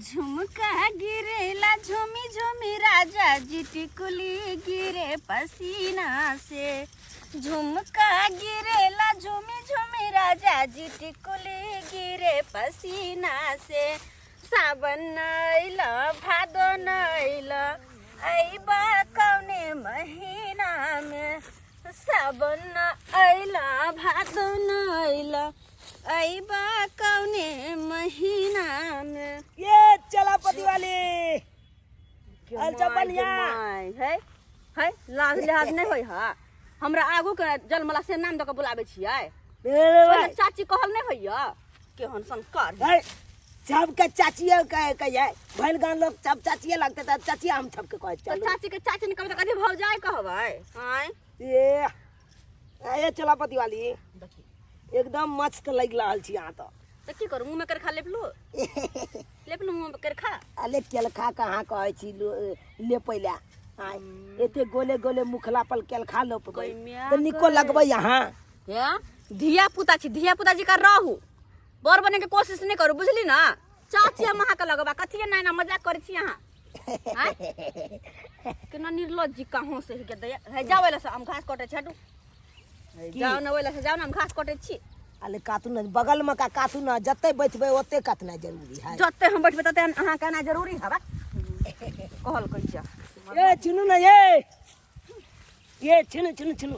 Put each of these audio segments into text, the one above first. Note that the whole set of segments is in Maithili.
झुमका गिरेला झुमी झुमी राजा जी टिकुली गिरे पसीना से झुमका गिरेला झुमी झुमी राजा जी टिकुली गिरे पसीना से सावन अइल भादो अइल अइबा कौने महीना में सावन अइल भादो अइल अइबा कौने महीना में। ये चलापति वाली अच्छा बढ़िया। है है लाज लिहाज नहीं होय हा हमरा आगू के जन्मला से नाम दऽ के बुलाबै छियै पहिले चाची कहल नहीं होइया केहन संस्कार है। सबके चाचिए कहे कहिए भैल गांव लोग सब चाचिए लगते त चाचिए हम सबके कहे तो चलू। चाची के चाची ने कहबै तऽ कथी भौजाइ कहबै आँय। ये ये चलापति वाली एकदम मस्त लग रहल छी अहाँ तऽ। तऽ की करू मुँहमे करखा लेपलू लेपलू मुँहमे करखा। अरे केलखा कहाँ कहै छी लेपै लए आँय एते गोले गोले मुखला पर केलखा लोपबै तऽ निको लगबै अहाँ। हे धिया पुता छी धिया पुता जी का रहू बड़ बने के कोशिश नहीं करू बुझली ना। चाची हम अहाँ के लगबा कथी एना एना मजाक करै छी अहाँ आँय? केना निर्लज्ज जी कहाँ से के दैया हे जाओ एला से हम घास कटै छी हटू। की? जाओ न ओइला से जाओ न हम घास कटै छी। अरे कातू न बगल में का कातू न जते बैठबै ओते कतना जरूरी है। जते हम बैठबै तते अहाँ के आना जरूरी हवा कहल कहै छियै। ए चुनू न ये ये चुनू चुनू चुनू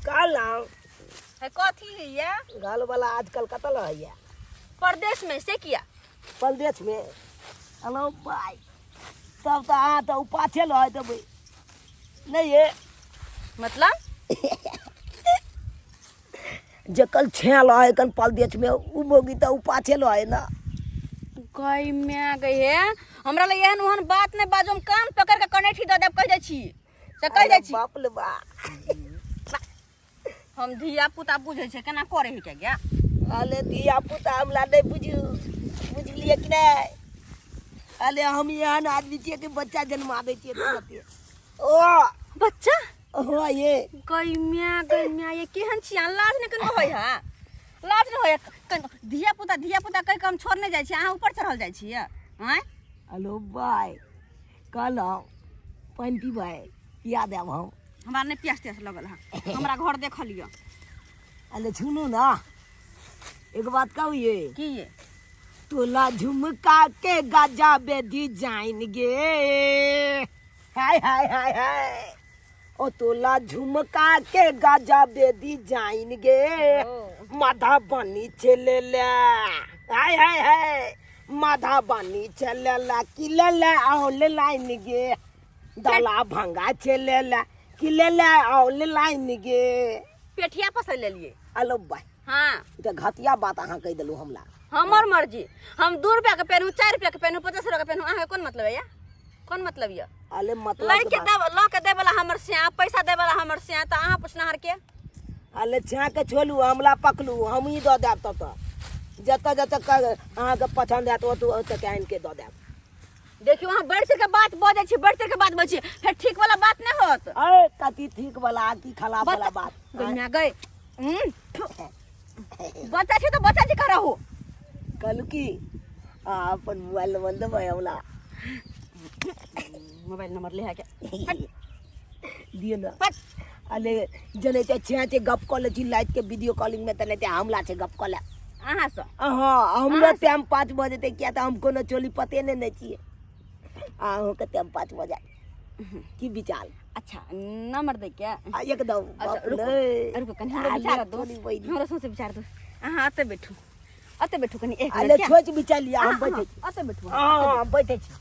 कहलहुँ। है कथी है ये? गाल वाला आजकल कतऽ रहैया? परदेश में से किया? परदेश में हेलो भाई तब तऽ अहाँ तऽ उपाथे लऽ देबै नहीं ये मतलब जकल छेल है कन परदेश में उ मोगी तऽ उपाथे लऽ ना। गई मैं गई है हमरा लग एहन ओहन बात नहीं बाजो हम कान पकड़ के कनेठी दऽ देब कहि जाइ छी से कहि जाइ छी। बाप ले बा हम धिया पुता बुझै छै केना करे है के गया। अरे धिया पुता हमरा नहीं बुझू बुझलिए कि नहीं। अरे हम एहन आदमी छियै कि बच्चा जन्मा दै छियै तुरते। ओ बच्चा हो ये गई म्या गई म्या ये केहन छी अहाँ लाज नहि कनको होय है लाज नहि होय कनको धिया पुता धिया पुता कहि के हम छोड़ने जाइ छी अहाँ ऊपर चढ़ल जाइ छियै आँय। हेलो भाई कहलहुँ पानि पीबै पिया देब हम। हमरा नहि प्यास त्यास लगल है हमरा घर देखल यऽ। अरे सुनू ना एक बात कहू ये की ये? तोला झुमका के गाजा बेदी जाइन गे हाय हाय हाय हाय ओ तोला झुमका के गाजा बेदी जाइन गे माधा बनी चले ले हाय हाय हाय माधा बनी चले ला कि ले ले आओ ले लाइन गे दला भंगा चले ला कि ले ले आओ ले लाइन गे पेठिया पसै लेलिए। हेलो भाई हाँ ई तऽ घटिया बात अहाँ कहि देलहुँ हमरा। हमर मर्जी हम 2 रुपया के पेनहु 4 रुपया के पेनहु 50 रुपया के पेनहु अहाँके कोन मतलब है कोन मतलब यऽ? अरे मतलब लड़के देब लऽ के देबला हमर स्या पैसा देबला हमर स्या तऽ अहाँ पुछनाहर के। अरे छा के छोलू हमला पकलू हम ही दऽ देब तब तऽ जतऽ जतऽ अहाँके पसन्द आयत ओतऽ ओतऽ के आनि के दऽ देब। देखियो अहाँ बढ़ चढ़ के बात बजै छी बढ़ चढ़ के बात बजै छी फेर ठीक वाला बात नहीं होत। अरे कथी ठीक वाला की खराब वाला बात? गइया गई। बच्चा छी तो बच्चा जी का रहू। कहलू की आ अपन मोबाइल नंबर देबै हमरा। मोबाइल नंबर ले के दिअ ना। अरे जने ते छे छे गप कऽ लै छी लाइट के वीडियो कॉलिंग में तने ते हमला छे गप कऽ ले। अहाँ से? हाँ हमरो टाइम पास भऽ जेतै किया तऽ हम कोनो चोली पते नहि ने छियै अहूँके टाइम पास भऽ जायत की विचार? अच्छा नंबर दै के? आ एकदम अच्छा रुको रुको कनी हमरो विचार दो हमरो सोच विचार दो। अहाँ अते बैठू अते बैठू कनी एक अरे सोच विचार लिअ हम बैठै छी। अते बैठू। हाँ बैठै छी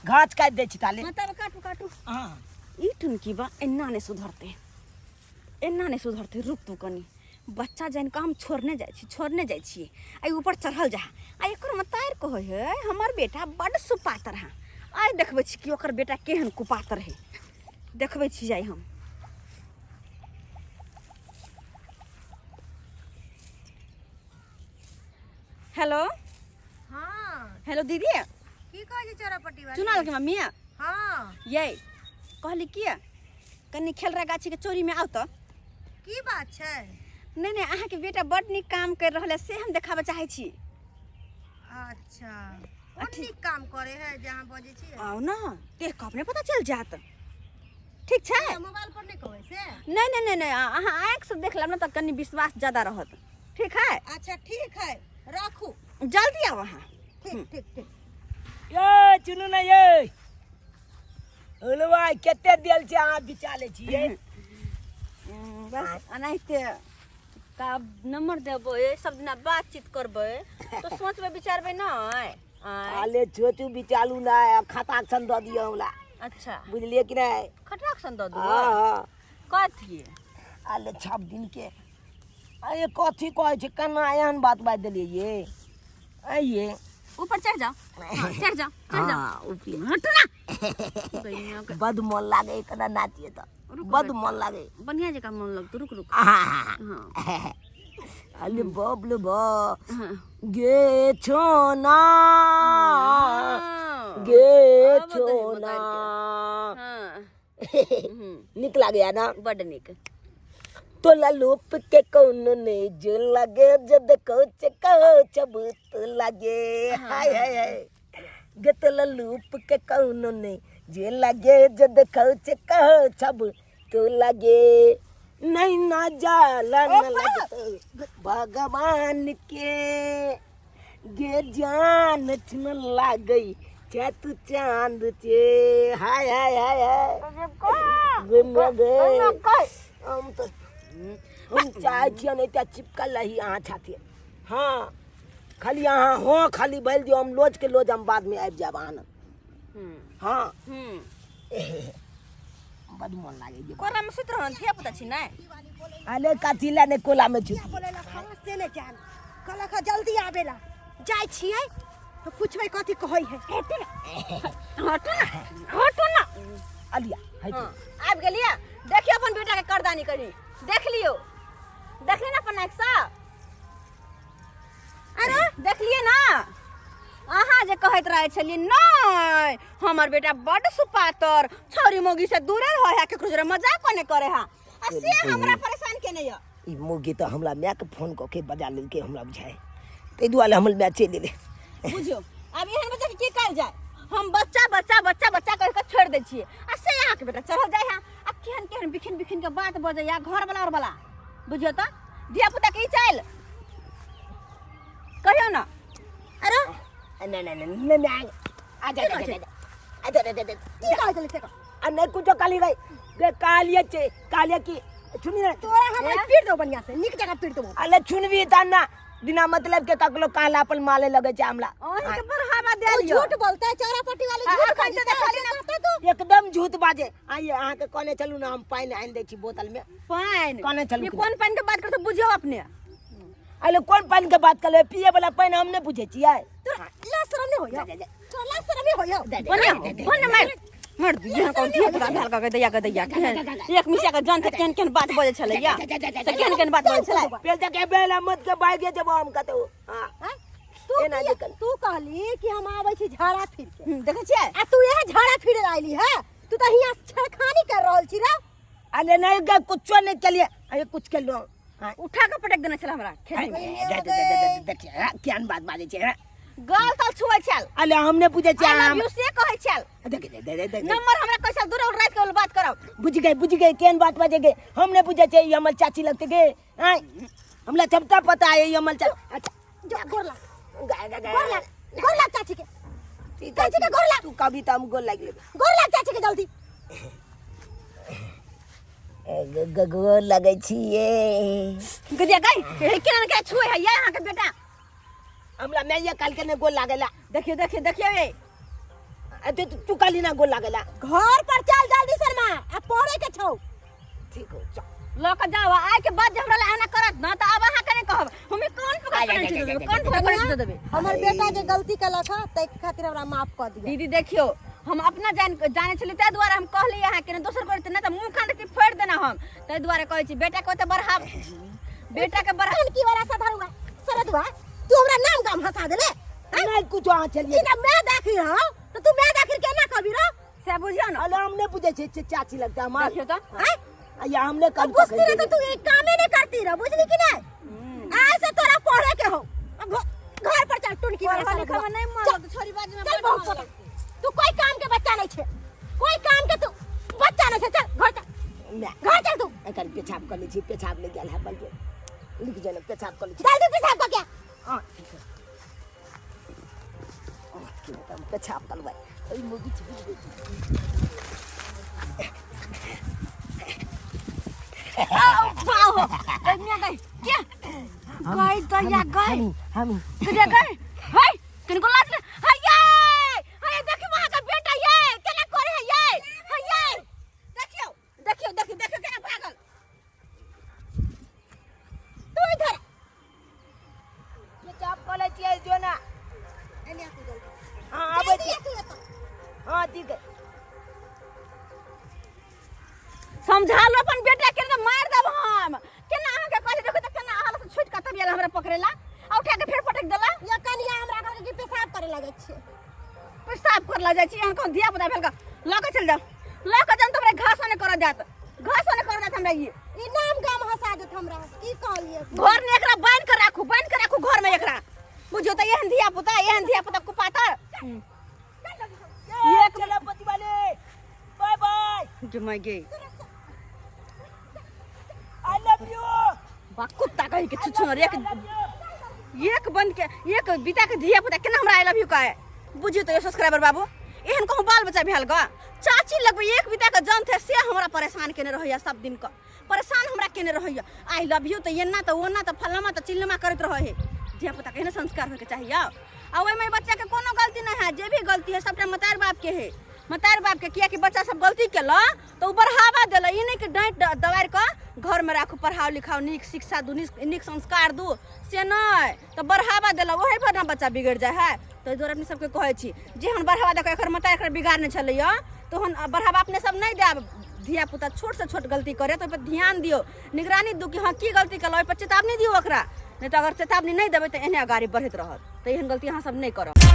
घास काटि दै छी ताले। हाँ तब काटू काटू। हाँ ई टुनकी बा एना नहीं सुधरते एना नहीं सुधरते रुक तू कनी बच्चा जान के हम छोड़ने जाइ छी छोड़ने जाइ छी आ ऊपर चढ़ल जा आ एकर मतार कहै है हमर बेटा बड सुपातर है आइ देखबै छी कि ओकर बेटा केहन कुपातर है देखबै छी जाइ हम। हेलो। हाँ। हेलो दीदी। की कहै छी चोरापट्टी वाली? चुनाल के मम्मी? हाँ। ये कहली की कनी खेलरा गाछी के चोरी में आउ तऽ। की बात छै? नहीं नहीं अहाँ के बेटा बड नीक काम कर रहल है से हम देखाबऽ चाहै छी। अच्छा कोन नीक काम करे है जे अहाँ बजै छियै? आउ ने, देख कऽ अपने पता चलि जायत। ठीक छै? मोबाइल पर नहि कहबै से? नहि नहि नहि नहि, अहाँ आँखिसँ देख लेब ने तऽ कनि विश्वास ज्यादा रहत। ठीक है? अच्छा ठीक है, राखू। जल्दी आउ अहाँ। ठीक ठीक ठीक। ये चुनू ने, ये हलवा कते देल छै अहाँ बिचा लै छियै? बस एनाहिते का नंबर देबै, सब दिना बातचीत करबै तऽ सोचबै विचारबै नहि। आँय? आले छोटू बिचालू ना, खाता अक्सन दऽ दियौ हमरा। अच्छा। बुझलियै कि नहि? खटरा अक्सन दऽ हँ देबै? हँ। कथी? आले छप दिन के अरे कथी कहै छै, केना एहन बात बाजि देलियै ये? आइये ऊपर चढ़ जाओ। हाँ, चढ़ जाओ, चढ़ जाओ। हँ, ऊपरे। हटू ना बढ़िया के। बड मन लागे केना नाचिए तऽ। रुक। बड मन लागे। बढ़िया जकाँ मन लगतौ। रुक रुक। हाँ। अरे बाप रे बाप। हाँ। गे छोना। हाँ। गे आब दही छोना। हाँ। नीक लागैया ना? बड नीक। तोला लूप के कौन ने जो लगे जद कोच कोच भूत लगे। हाय हाय हाय गे, तोला लूप के कौन ने जे लगे जद कोच कोच भूत लगे। नहीं ना जाला न लगतो भगवान के गे, जान छन लागई चे तू चांद चे। हाय हाय हाय हाय गे गे, हम तऽ हम चाहै छियै ने एकटा चिपकल रही अहाँ छाती। हँ, खाली अहाँ हँ खाली बोलि दियौ, हम लोज के लोज हम बादमे आबि जायब अहाँ लग। हँ, बड मन लागै छै। कोरा में सुति रहल धिया पुता छी नहि? अरे कथी लए नहि कोला मे छुती? बोले ला खाना से नहि जान, कहलक हँ जल्दी आबेला। जाइ छियै तऽ पुछबै कथी कहै है। हटू ना, हटू ना, हटू ना। अलिया है। हाँ, आबि गेलियै। देखियौ अपन बेटा के करदानी करी देख लियौ। देखली ना अपन आँखिसँ? अरे देखलियै ना अहाँ जे कहैत रहै छलियै नहि हमर बेटा बड्ड सुपातर, छौरी मौगी से दूरे रहै है, केकरो जोरे मजाक नहि करे है, आ से हमरा परेशान केने यऽ। ई मौगी तऽ हमरा मायके फोन कऽ के बजा लेलकै हमरा बुझाइ, ताहि दुआरे हमर माय चलि एलै। बुझियौ आब एहन बच्चा के की कहल जाय? हम बच्चा बच्चा बच्चा बच्चा कहि कऽ छोड़ि दै छियै आ से अहाँके बेटा चढ़ल जाइ है आ केहन केहन बिखिन बिखिन के बात बजैया घर वाला और वाला। बुझियौ तऽ धिया पुता के ई चालि कहियौ ने। अरे नहि नहि नहि नहि नहि, आ जा जा जा जा जा जा जा। की कहै छलै से कह। आ नहि कुछो कहली गई गे, कहलियै छै, कहलियै कि सुनी ने। तोरा हम आइ पीट देबौ, बढ़िया से नीक जगह पीट देबौ। अरे सुनबी तऽ ना, बिना मतलब के ककरो कहला अपन माले लगे छै हमरा। अहीं के बढ़ावा तू दे लियौ। झूठ बोलता है, चौरा पट्टी वाले आ, झूठ अखन तऽ बाजता है, देखलियै से कहता तू। एकदम झूठ बाजे। आइए अहाँके कहने चलू ने, हम पानि आनि दै छी बोतल में। पानि? कहने चलू ई कि कोन पानि के बात करते बुझियौ अपने। अरे कोन पानि के बात करबै? पिए वाला पानि हम नहि बुझै छियै। तोरा लाज शरम नहि होइयो? तोरा लाज शरम नहि होइयो? बने बने मार मार दिए कौन धिया पुता भेल कऽ दैया के दैया, केहन एक मिसिया के जान के केहन केहन बात बजै छलै या से केहन केहन बात बजै छलै। पेल तक बेला मत के भागि जेबो हम कतौ। हाँ। आँय? तू एना जे कर। तू कहली कि हम आबै छी झाड़ा फिर के। देखै छियै? आ तू इहे झाड़ा फिरे आइली है? तू तऽ हियाँ छेड़खानी कर रहल छी रे। अरे नहीं गे, कुछो नहीं केलिए। अरे कुछ केलहुँ? हाँ। उठा के पटक देने छलै हमरा खेत में। देखिए केहन बात बाजै छै, हाँ? गाल ताल छुबै छल। अरे हम नहि बुझै छियै। I love you से कहै छल। देख देख देख देख। नंबर हमरा कैसा दूर रात के बात करब। बुझि गए, बुझि गए केहन बात बाजै गे। हम नहि बुझै छियै, ई हमर चाची लगतै गे। आँय, हमरा सबटा पता है, ई हमर चाची। अच्छा जो गोर लाग। गा गा गा। गोर लाग, गोर लाग चाची के। चाची के गोर लाग। तू कभी तऽ हम गोर लागि लेबै। गोर लाग चाची के जल्दी। गोर लगै छियै। गदिया गई हे, केना के छुए है ये अहाँ के बेटा? हमरा माइये कहलकै ने गोर लागेला। देखियो देखियो देखियो ए। अरे तू कहली ना गोर लागेला। घर पर चल जल्दी शर्मा, आ पढ़े के छौ। ठीक हो, चल। लऽ कऽ जाओ। आइ के बाद जे हमरा लए एना करत ना तऽ आब अहाँ के नहि कहब। हमे कोन पकड़ के दे देबै, कोन पकड़ के दे देबै? हमर बेटा जे गलती केलक हँ ताहि खातिर हमरा माफ कऽ दिअ। दीदी देखियो, हम अपना जान जाने छलियै ताहि दुआरे हम कहलियै अहाँके, ने दोसर करते नहि तऽ मुँह कान के फोड़ि देना हम। ताहि दुआरे कहै छी बेटा के ओतऽ बढ़ाब, बेटा के बढ़ा। की वाला सधरुआ सरदुआ, तू हमरा नाम गाम हंसा देले। नहीं कुछ, अहाँ चलिए। ई जब मैं देखी हूँ तो तू मैं देखी केना कभी रो से बुझियौ ने। अरे हम नहीं बुझै छियै, चाची लगता हमार। देखियौ तऽ। आँय? या हमने अब बुझती रहे तो तू एक कामे नहीं करती रह, बुझली कि नहीं? आज से तोरा पढ़े के हो, अब घर पर चल टुनकी वाला पढ़ा साला लिखा में नहीं मन चल। लगतौ छोरी बाजी में चल बड बहुत मन छोटा। लगतौ। तू कोई काम के बच्चा नहीं छे कोई काम के तू बच्चा नहीं छे चल घर चल माय घर चल तू एकर पेशाब कर लै छी पेशाब नहि गेल है बल्कि रुकि जाउ ने पेशाब कर लै छी जल्दी पेशाब कऽ के आ। हाँ ठीक है की बताउ पेशाब कर लेबै ओहि मोगी छी बुझि गेल बाहो गई गई क्या गई दया गई हम दया गई हाय किनको लाज ले हाय ये हाय देखी वहां का बेटा ये केना करे है ये हाय ये देखियो देखियो देखियो देखियो केना भागल तू इधर पेशाब कर लै छियै जो ना एने आ तू जल्दी हाँ आबै जल्दी छी आ तू एतऽ हाँ ठीक है समझा लो अपन बेटा के तो मार देब हम केना अहाँ के कहले देखो त केना अहाँ से छूट के तब आयल हमरा पकड़ेला आ उठा के फेर पटक देला ये कनिया हमरा कहलकै कि पेशाब करे लगै छियै पेशाब कर ला जाइ छी एहन कोन धिया पुता भेल के लऽ के चल जाओ लऽ के जाम त हमरा घास ने कर जात घास ने कर जात हमरा ई ई नाम गाम हंसा देत हमरा की कहलियै घर में एकरा बांध के राखू बांध के राखू घर में एकरा बुझियो त एहन धिया पुता एहन धिया पुता कुपातर एक चलापति वाले बाय बाय जमाई गे I love you बा कुत्ता कहि के छुछुनर एक एक बंद के एक बिता के धिया पुता केना हमरा I love you कहे बुझियो तो सब्सक्राइबर बाबू एहन कहूँ बाल बच्चा भेल ग चाची लगबै एक बिता के जन थे से हमरा परेशान केने रहैया सब दिन क परेशान हमरा केने रहैया I love you तऽ एना तऽ ओना तऽ फलामा तऽ चिल्लमा करैत रहै है धिया पुता के एहने संस्कार होइके चाहिए आ ओहिमे बच्चाके कोनो गलती नहि है जे भी गलती है सबटा मतार बापके है मतार बापके कियाकि बच्चा सब गलती केलक तऽ ओ बढ़ावा देलक ई नहि कि डाँटि दबारि कऽ घरमे राखू पढ़ाउ लिखाउ नीक शिक्षा दू नीक संस्कार दू से नहि तऽ बढ़ावा देलक ओहि पर ने बच्चा बिगड़ि जाइ है ताहि दुआरे अपने सबके कहै छी जेहन बढ़ावा दऽ कऽ एकर मतार एकर बिगाड़ने छलैया तहन बढ़ावा अपने सब नहि देब धिया पुता छोटसँ छोट गलती करे तऽ ओहिपर ध्यान दियौ निगरानी दू कि हँ की गलती केलहुँ ओहिपर चेतावनी दियौ ओकरा नहि तऽ अगर चेतावनी नहि देबै तऽ एहने अगाड़ी बढ़ैत रहत तऽ एहन गलती अहाँ सब नहि करब।